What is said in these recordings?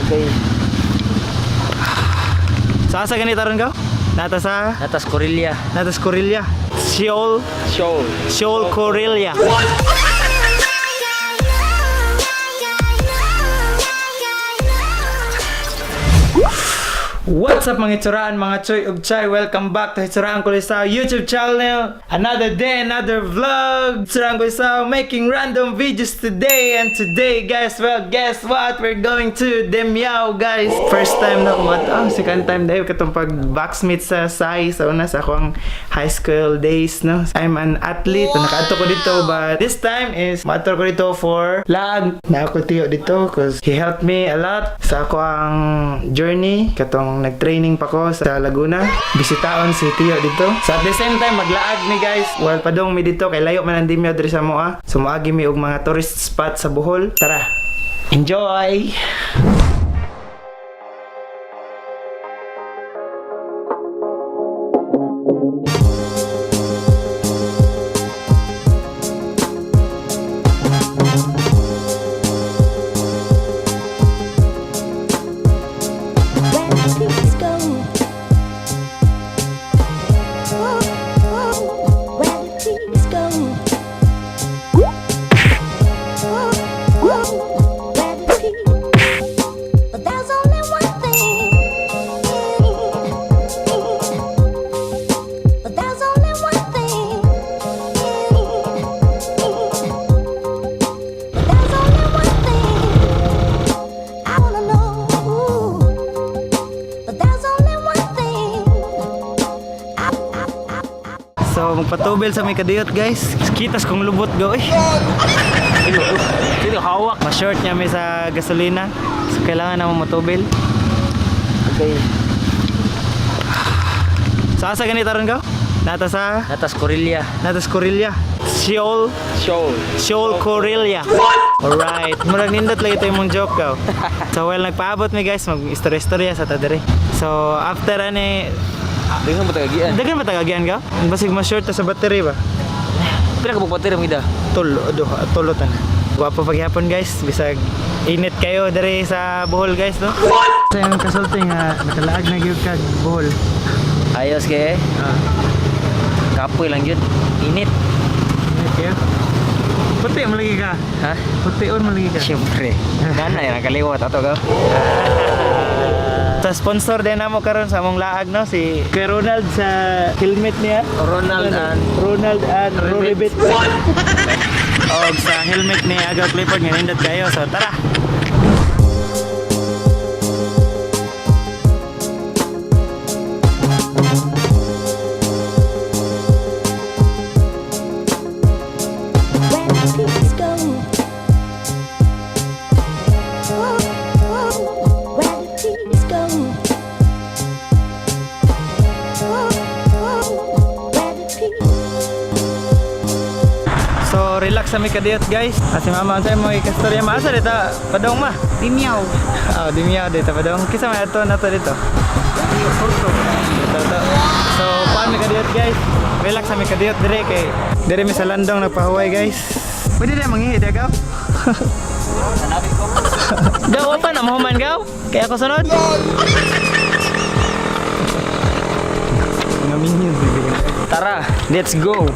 Okay. So asa ganito ron ka? Nata sa Natas Corelia. Natas Corelia. Seoul, Show. Seoul Corelia. What's up, mga itsuraan, mga choy ug chay? Welcome back to Hitsuraan Kulisaw YouTube channel. Another day, another vlog. Hitsuraan Kulisaw making random videos today. And today, guys, well, guess what? We're going to Dimiao, guys. First time na kumat. Oh, second time dahil katong pag boxmate sa SAI. Sa una sa akong high school days, no? I'm an athlete. Nakaadto ko dito, but this time is maadto ko dito for laag. Na ako tiyo dito cause he helped me a lot sa ako ang journey katong nag-training pa ko sa Laguna. Bisitaon si Tiyo dito. So at the same time maglaag mi, guys. While padong mi dito kay layo man ang Dimyo diri sa moa. So moagi mi og mga tourist spot sa Bohol. Tara. Enjoy! Where the peace go? Oh, oh, where the peace go? Oh, oh, where the peace? But there's only one thing. But there's only one thing. But there's only one thing I wanna know. But there's only one thing I So magpatubil sa may kadiyot, guys. Kitas kong lubot go eh. Sino hawak? Ma-short niya may sa gasolina. So kailangan na mo matubil. Okay. So asa ganito ron ka? Nata sa Natas Corelia. Natas Corelia. Seoul, Show. Seoul Corelia. Alright. Murag nindot lagi ito yung joke ka. So well, nagpaabot mi, guys, mag istorya-istorya sa tadere. So after ani Daghan ba tagagian? Daghan ba tagagian ka? Basig ma-short ta sa battery ba? Pila ka bukbater mo ida? Tulo, duha, tulo tan. Gwapo paghapon, guys, bisag init kayo dere sa Bohol, guys, no? Sa yung kasulti nga nakalaag na gyud kag Bohol. Ayos kay. Ah, Kapoy lang yun. Init. init kayo. Puti mo lagi ka. Ha? Pution mo lagi ka. Siyempre. Nana yan nakaliwat ato ka. Sa sponsor din namo karon sa among laag, no, si Kuya Ronald sa helmet niya. Ronald and Ronald and Roribit. Og sa helmet ni Agaw Clifford nga nindot kayo. So tara. Where the peace go? Oh, oh, where the peace go? Oh, oh, where the peace So relax sa mi kadiyot, guys. Asi mama unsay mo ikastorya maasa dito padong ma. Dimiaw. Oh, Dimiao dito padong. Kisa may ato nato dito. Dito, to. So paano mi kadiyot, guys? Relax sa mi kadiyot dire kay dire mi sa landong nagpahuway, guys. Pwede na manghihi dagaw. Gaw pa na mahuman gaw. Kaya ako sunod. Mga minions bibigyan. Tara, let's go.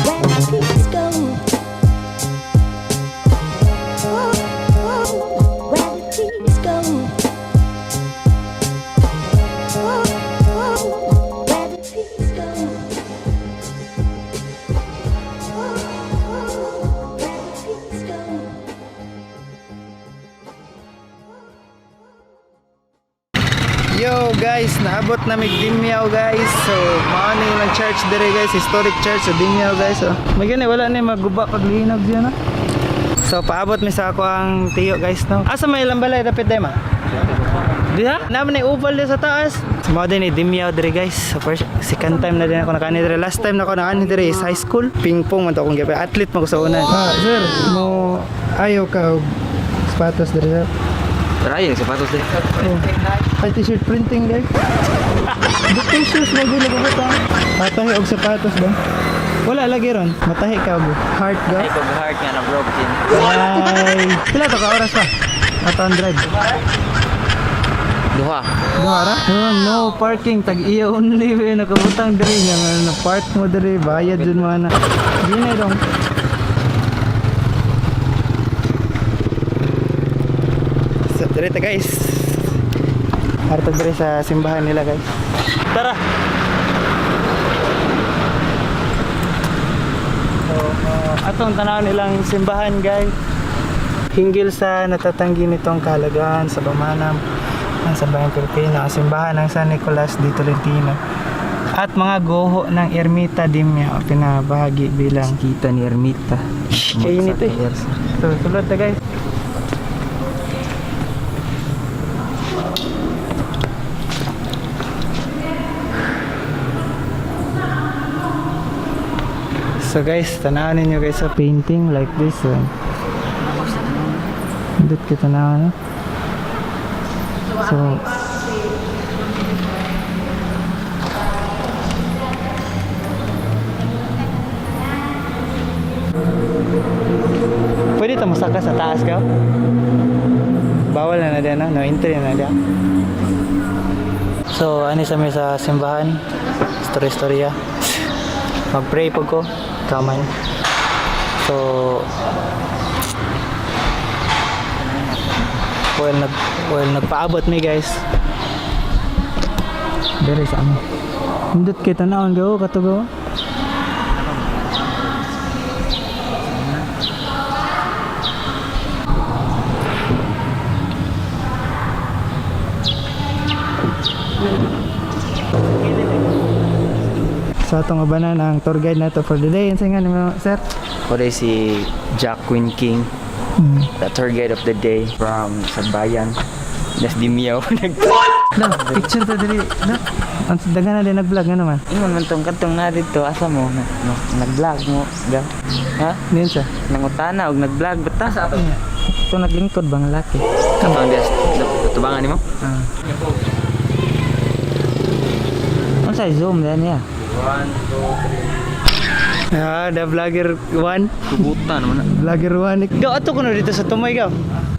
Where the peace go? Oh, oh, where the peace go? Oh, oh, where the peace go? Oh, oh, where the peace go? Yo guys, naabot na mig Dimiao, guys. So, mao ni ilang church dire, guys, historic church sa Dimiao, guys. So, may gani wala ni maguba paglihinog diyan, no? So, paabot mi sa ako ang tiyo, guys, no. Asa may ilang balay dapit day ma? Diha? Naman ni oval diha sa taas. So, mao din ni Dimiao dire, guys. So, first, second time na din ako nakaani dire. Last time na ako nakaani dire is high school. Ping-pong man to akong gabi. Athlete man ko sa una. Ah, sir, mo ayaw ka og sapatos diri, sir. Tara yun, sapatos din. Oh. Ay, t-shirt printing guys. Dito shoes na gud nagbuta. Matahi og sapatos ba? Wala lagi ron. Matahi ka og heart ga. Ay, kog heart nga na broken. Ay, pila to ka oras pa? Ato ang drive. Duha. Duha ra? No, no parking tag iya only we nakabutang diri nga nga na Park mo diri, bayad jud mo ana. Gina dong. So, diri ta, guys. Harto diri sa simbahan nila, guys. Tara. So, atong tanaw nilang simbahan, guys. Hinggil sa natatanggi nitong kahalagahan sa pamanam ng Sambayang Pilipino, ang simbahan ng San Nicolas de Tolentino at mga goho ng Ermita Dimya o pinabahagi bilang Kita ni Ermita. Kainit eh. So, sulod na, guys. So guys, tanawan ninyo guys sa painting like this one. Indot kita na ano. So, pwede ta mosaka sa taas ka? Bawal na na diyan, no? No entry na na diyan. So, ani sa may sa simbahan, story-storya. Mag-pray po ko, kaman. So, well, nagpaabot mi, guys. Dere sa amo. Indot kay tanawon gawo kato gawo. Sa atong ubanan ang tour guide nato for the day. Unsa nga nimo, sir? Ako rin si Jack Queen King, the tour guide of the day from Sabayan. Nas Dimiao. Nag No, picture ta diri. No. Ang daghan na din nag-vlog ano man. Ingon man tong kadtong na dito asa mo na, no, nag-vlog mo ga ha Niyon siya. nangutana og nag-vlog bata sa ato ito naglingkod bang laki. Katong des, tubangan nimo? Ah, unsay zoom din niya? Ah, the vlogger 1. Kubuta naman na. Vlogger 1. Gaw ato kuno dito sa tumoy gaw.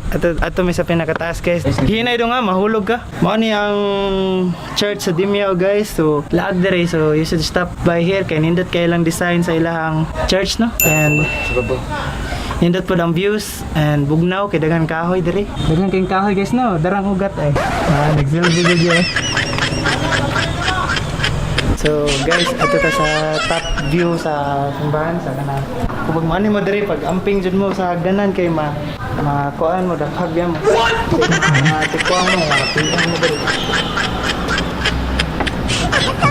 Ato ato may sa pinakataas, guys. Hinay do nga mahulog ka. Mao ni ang church sa Dimiao, guys. So laag dire, so you should stop by here kay nindot kay lang design sa ilahang church, no? And Sa babaw. nindot pod ang views and bugnaw kay daghan kahoy dire. Daghan kay kahoy, guys, no. Darang ugat ay. Ah, nagsilbi gud eh. So guys, ato ta sa top view sa simbahan sa kanan. Kung pag mo diri pag amping jud mo sa hagdanan kay ma makuan mo daghag mo. What? Matikuan mo, mapian mo diri.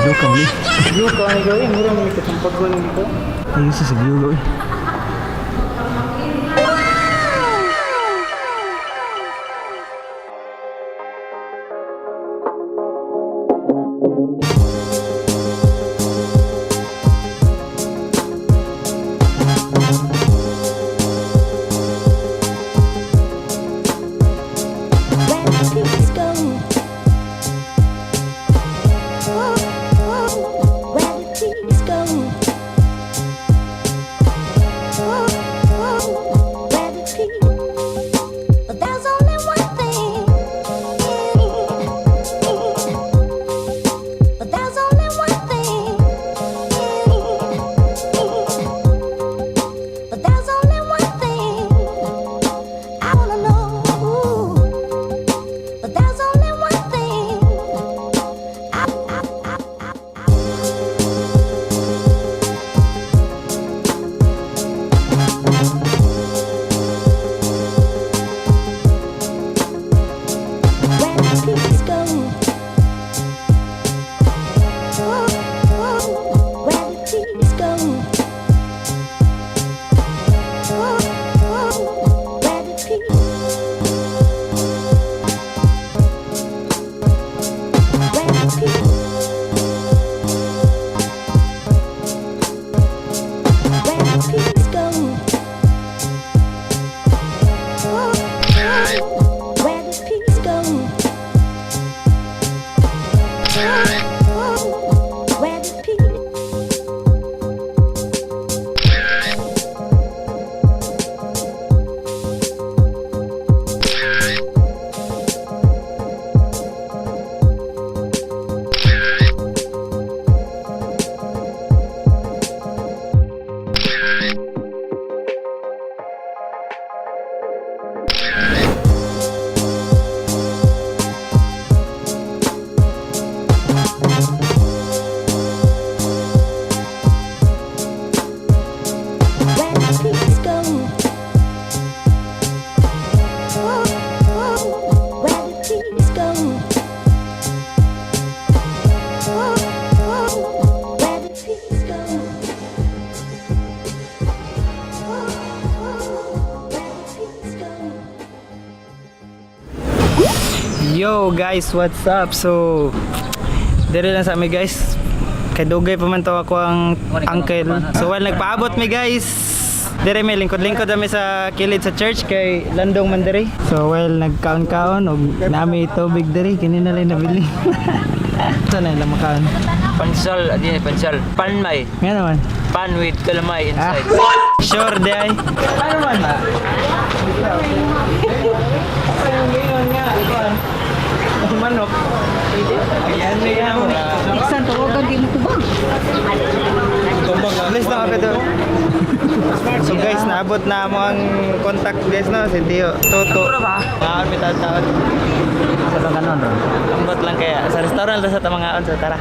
Blue ka ni. View ka ni gawin, mura man kitang paggon nito. Ayun sa view gawin. Where the peace go? Oh, oh, where the peace go? Where did peace? Where did peace go? Where did peace go? Where did peace go? Where did peace go? Yo guys, what's up? So, dire lang sa amin, guys. Kay dugay pa man to ako ang uncle. So, well, nagpaabot mi, guys. Dire mi lingkod-lingkod kami sa kilid sa church kay Landong man dire. So, well, nagkaon-kaon og nami tubig dire kini na lang nabili. Saan na ilang makaon? Pansal, adi pansal. Panmay. Nga naman. Pan with kalamay Ah. inside. Sure, di ay. Ano man? Manok. Iksan, tawagan din mo ba? Please na kape to. So guys, naabot na mo ang contact guys no, si Tio Toto. Ah, may taon. Sa bang kanon ron? Ambot lang kaya sa restaurant lang sa tamangaon, so tara.